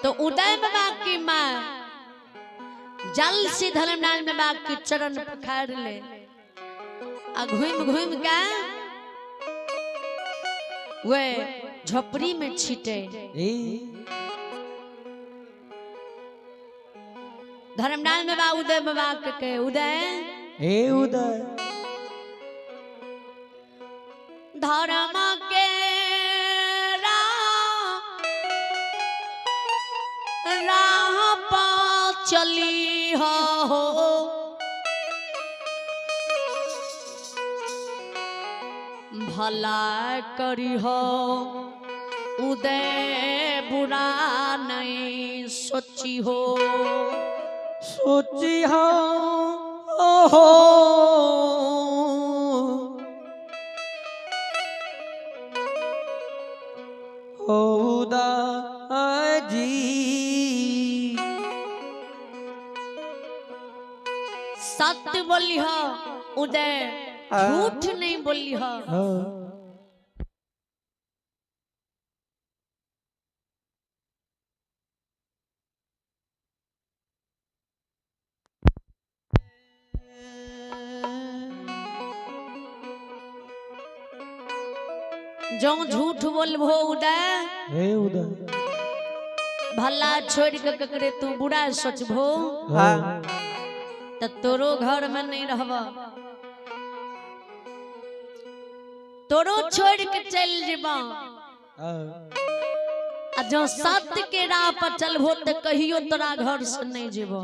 तो उदय बाबा की माँ जल से धर्मनारायण बाबा के चरण पखार ले आ घूम घूम के वे झोपड़ी में छीटे। धर्मनारायण बाबा उदय बाबा के उदय हे उदय धर्म के राह पर चली हो भला करी हो उदय बुरा नहीं सोची हो सोची हो हो उदय जी सत्य बोली हो उदय झूठ नहीं बोली हो। जो झूठ बोलबो उदय हे उदय भला छोड़ के ककरे तू बुरा सोचबो त तोरो घर में नहीं रहब, तोरो छोड़ के चल जेबा। आ जो सत्य के राह पर चलबो त कहियो तोरा घर से नहीं जेबो।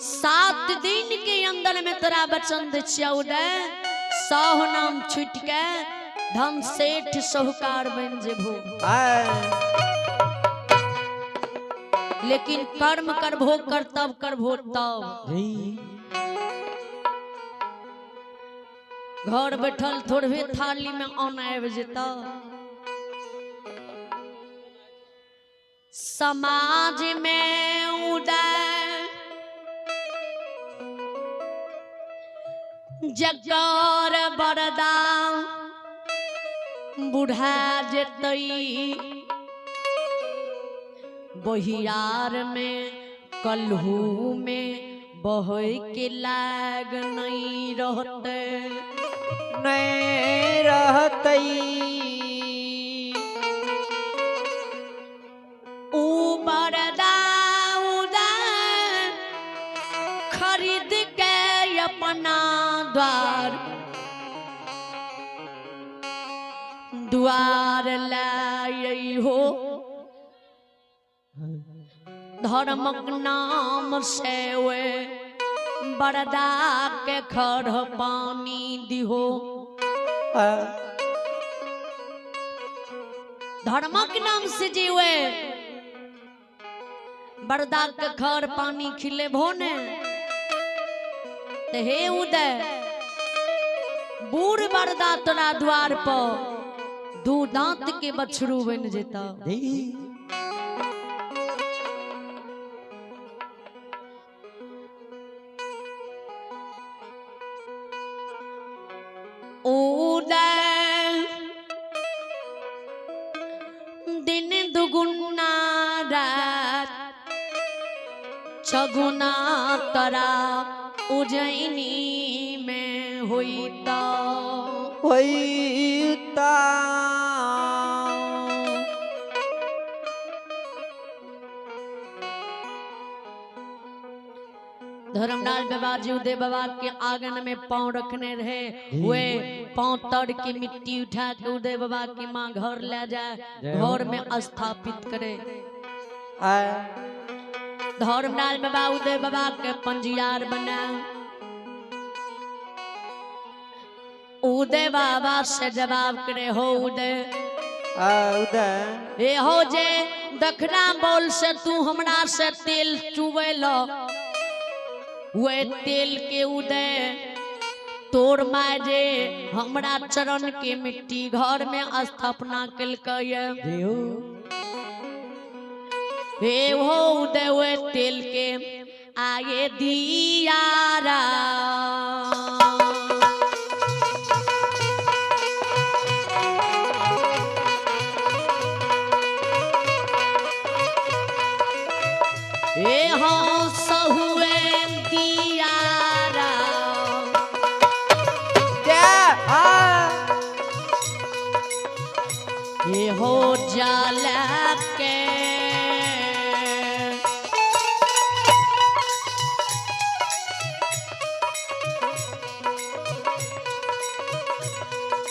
7 दिन के अंदर में तोरा वचन दे छियौ उदय सौ नाम छूट के धन सेठ साहूकार बन जेबो। लेकिन कर्म करबो कर्तव्य करबो तब घर बैठल थोड़बे थाली में अन्न आबि जेतौ। समाज में उदय जगर बरदा बुढ़ा जेतई बहियार में कलहू में बहे के लाग नहीं रहते नहीं रहते। ऊ बरदा उदय खरीद के अपना द्वार द्वार लाए हो धर्मक नाम से वे बरदा के खर पानी दिहो। धर्मक नाम से जीवे बरदा के खर पानी खिले भो ने ते हे उदय बूढ़ बरदा तोरा द्वार पर दू दांत के बछरू बन जेता। उदय दिन दुगुना रात छगुना तरा उज्जैनी में होइता होइता। धर्मलाल बाबा जी उदय बाबा के आंगन में पांव रखने रहे वे पांव तर की मिट्टी उठा के उदय बाबा की माँ घर ले जाए घर में स्थापित करे। धर्मलाल बाबा उदय बाबा के पंजियार बना उदय बाबा से जवाब करे हो उदय उदय ए हो जे दखना बोल से तू हमरा से तेल चुवेल वे तेल के उदय तोर माय जे हमरा चरण के मिट्टी घर में स्थापना केलकै हे हो उदय वे तेल के आये दियारा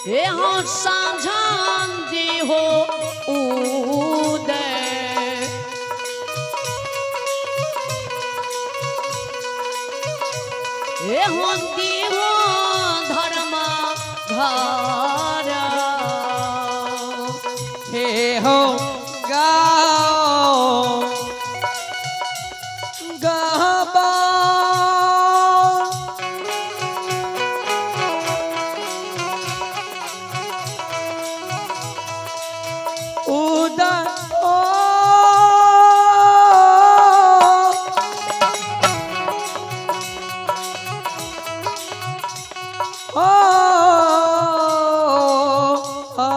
ए हो साझान दी हो उदय। ए हो दी हो धर्म घर। हे हो गाओ गहबा उदय ओ ओ ओ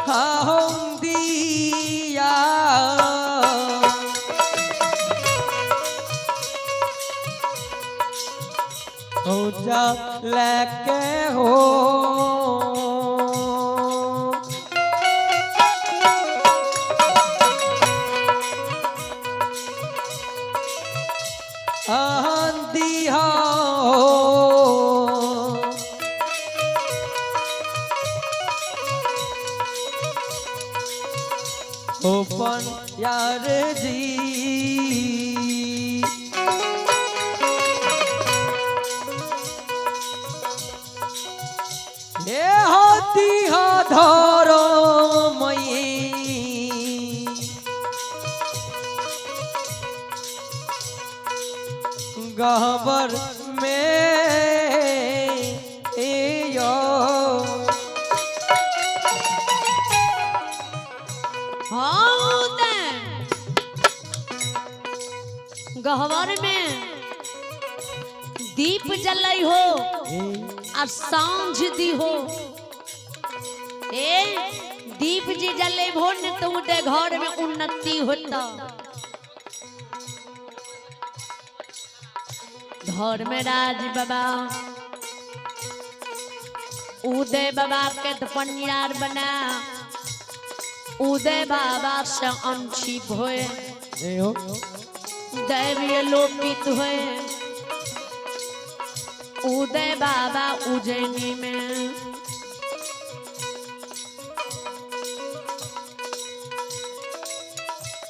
हम दिया हो जा लेके हो आंधी हो ओपन यार जी हे हाथी हा धरो मई गहबर में यो हाँ उदय। गहवर में दीप जलई हो आ सांझ दी हो। ए दीप जी जले हो न तो उदय घर में उन्नति होता। धर्मराज बाबा उदय बाबा के तो पनियार बना उदय बाबा से अंशिप होए जय हो दैवीय लोपित होए उदय बाबा उज्जैनी में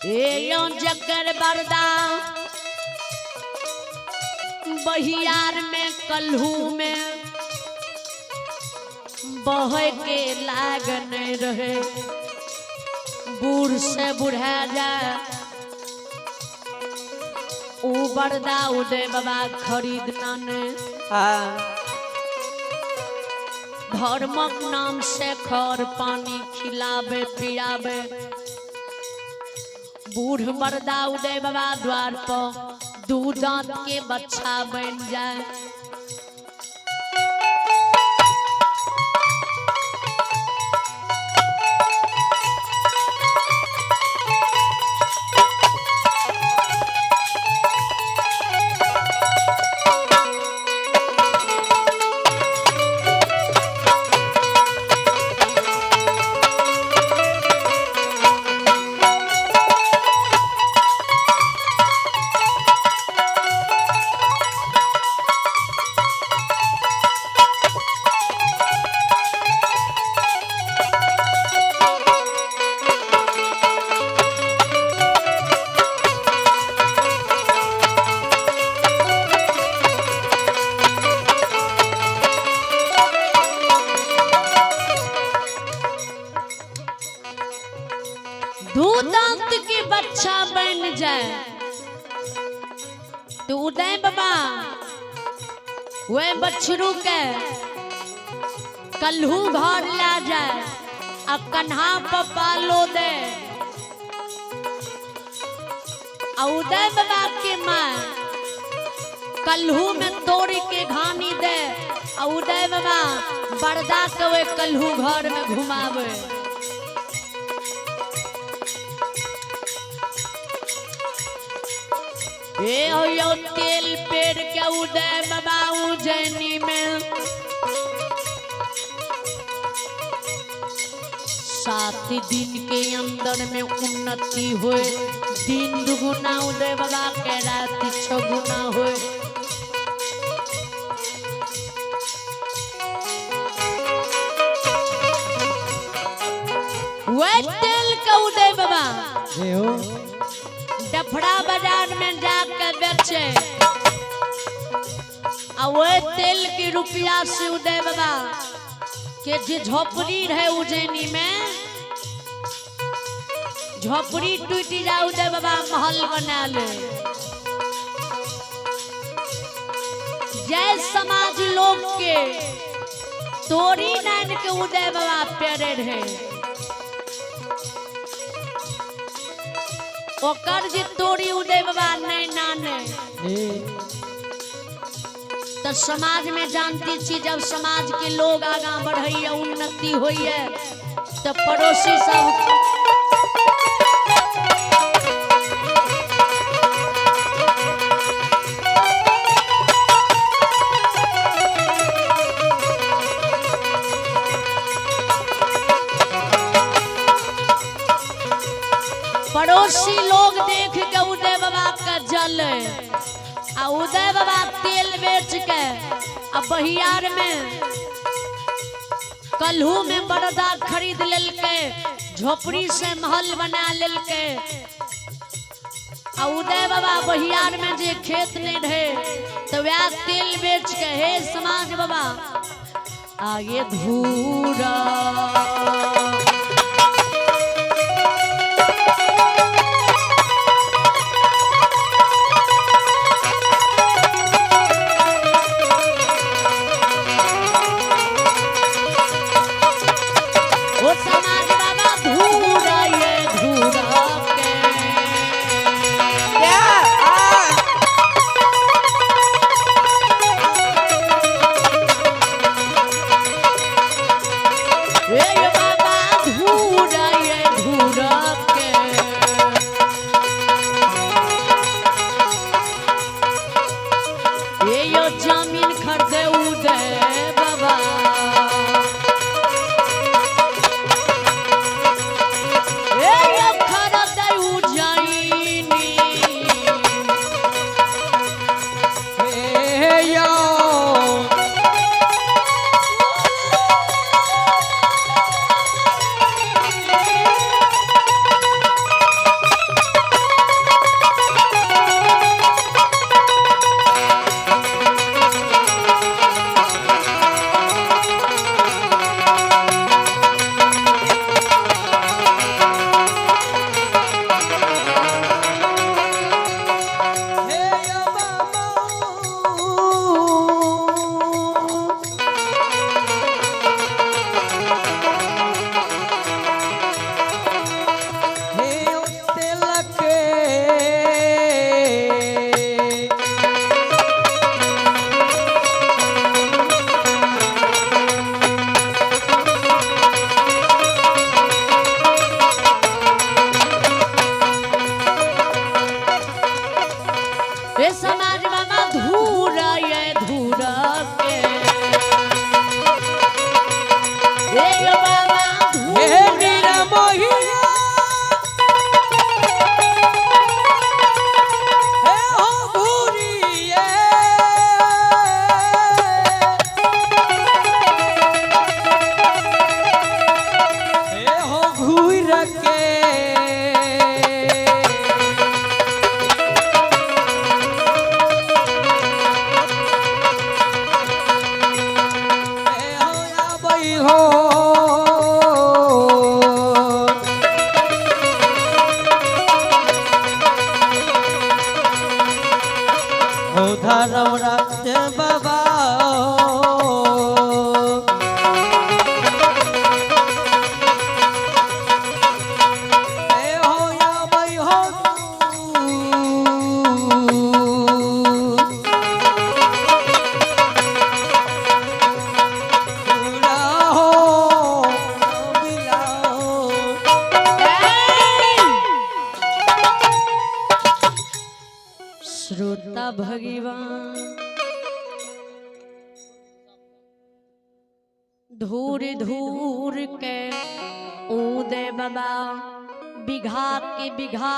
ए यो जगर बरदा बहियार में कल्हू में बहे के लाग नहीं रहे बूढ़ से बुढ़ा जाए ऊ बरदा उदय बाबा खरीदना ने आ धर्मक नाम से खर पानी खिलावे पियावे बूढ़ मर्दा उदय बाबा द्वार पर दू दांत के बच्चा बन जाए। दू दांत के बच्चा बन जाए तो उदय बाबा वे बछरू के कल्हू घर ला जाए अब कन्हा पर पालो दे आ उदय बाबा के माँ कल्हू में तोड़ के घानी दे आ उदय बाबा बरदा के वे कल्हू घर में घुमावे। ए हो तेल पेड़ के उदय बाबा उज्जैनी में 7 दिन के अंदर में उन्नति होए, दिन दुगुना उदय बाबा के रात 6 गुना होए। वह तेल के उदय बाबा जय हो। डफड़ा बाजार में जाकर बेचे आ वह तेल की रुपया से उदय बाबा के जे झोपड़ी रहे उज्जैनी में, झोपड़ी टूट जा उदय बाबा महल बना ले। जय समाज लोग के तोरी नान के उदय बाबा प्यारे रहे, ओकर जे तोरी उदय बाबा नहीं नाने। तो समाज में जानती छी जब समाज के लोग आगा बढ़ैया उन्नति होइए तो पड़ोसी सब पड़ोसी लोग देख के उदय बाबा का जल आ उदय बाबा तेल बेच के आ बहियार में कल्हू में बड़दा खरीद लेलके, झोपड़ी से महल बना लेलके। आ उदय बाबा बहियार में जे खेत नहीं रहे तो वह तेल बेच के हे समाज बाबा आगे धूरा ओ समाज बाबा धूरा ये धूरा के क्या हे बाबा धूरा ये धूरा के ये यो जमीन खरीदे उदय बाबा ये यो खरीदे उजैनी। हे यो हे यो बाबा हे यो तिलक हे समाज बाबा धूरा ये धूरा के हे यो बाबा हे धूरा निरमोहिया हे हो भूरिये हे हो घूर के हे हो आबै हो हो धर्म रक्त बाबा हे हो आबै हो पूरा हो मिलाओ। श्रोता भगवान धूर धूर के उदय बाबा बीघा के बीघा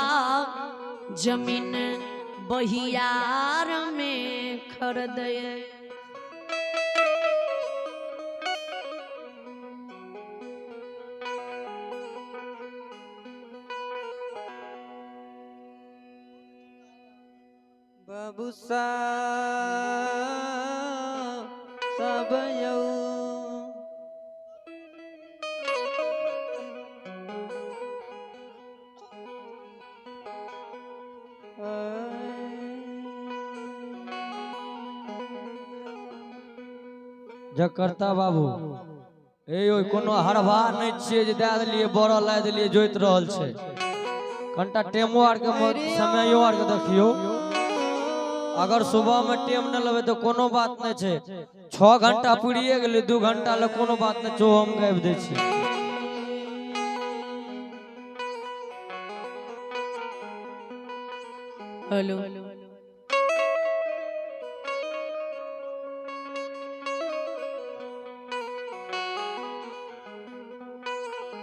जमीन बहियार में खरीदे। बाबू सा सब यौ जकर्ता बाबू ए यौ कोनो हरबा नहि छियै जे दए देलियै बड़ लाइ देलियै जोति रहल छै। कनिटा टेमो आरके समयो आरके देखियौ। अगर सुबह में टेम नहि लेबै तऽ कोनो बात नहि छै, 6 घंटा पुरिये गेलै, 2 घंटा लए कोनो बात नहि छै, हम गाबि दै छी। हेलो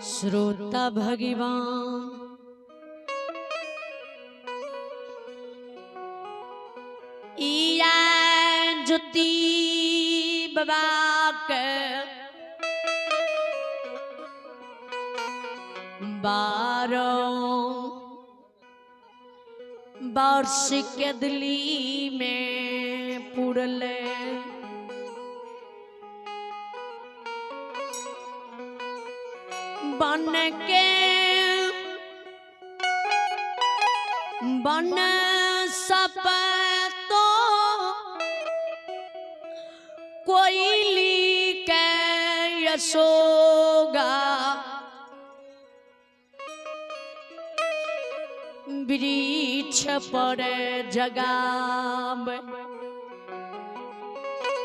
श्रोता भगवान इया ज्योति बाबा के 12 वर्ष के दिल्ली में पुरले। बन के बन सप तो कोयली के यशोगा वृक्ष पर जगाब।